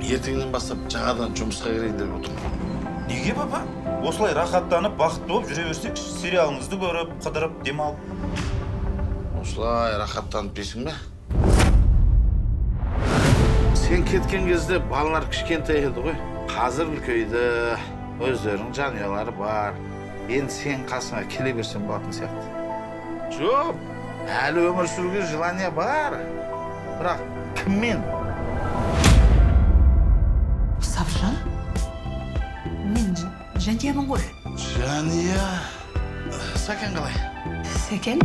Ертеңнен бастап жаңадан жұмысқа кірейін деп отырмын. Неге, папа? Осылай рахаттанып, бақытты болып жүре берсекші, сериалыңызды көріп, қыдырып, демалып. Осылай рахаттанып дейсің бе? Сен кеткен кезде балалар кішкентай еді ғой. Қазір үлкейді, өздерінің жанұялары бар. Енді сен қасыңа келе берсем болатын сияқты. Жоқ, әлі өмір сүруге желание бар. Бірақ кіммен? Сабжан, мен Жәниямын ғой. Жания. Сәкен қалай? Сәкен?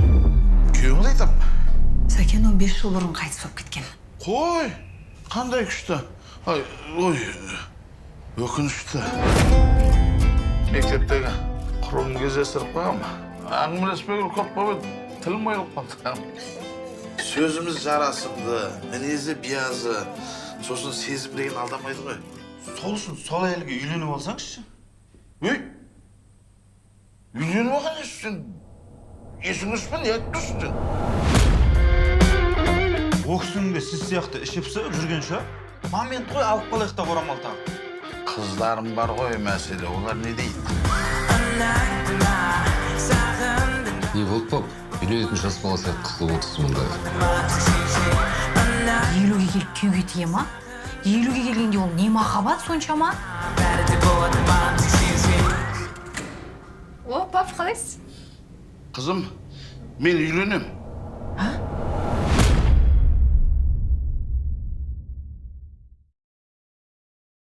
Күйеуіңді айтамын. Сәкен 15 жыл бұрын қайтыс болып кеткен. Қой, қандай күшті. Ай, ой, өкінішті. Мектептегі құрбым кездестіріп қойғанмын. Әңгімелеспегелі көп болып еді, тілім ойылып қалды. Сөзіміз жарасымды, мінезі биязы, сосын сезім деген алдамайды ғой. Сол үшін сол әйелге үйленіп алсаңызшы. Ей, үйленіп алған несі, сен есің дұрыс па, не айтып тұрсың сен? О кісінің де сіз сияқты ішіп пысып жүрген шығар. Момент қой, алып қалайық та орамал тағып. Қыздарым бар ғой мәселе, олар не дейді? Не болды, пап? Үйленетін жас бала сияқты қысылып отырсыз мұнда. 50-ге келіп күйеуге тие ма? 50-ге келгенде ол не махаббат соншама? О, пап, қалайсыз? Қызым, мен үйленем. А?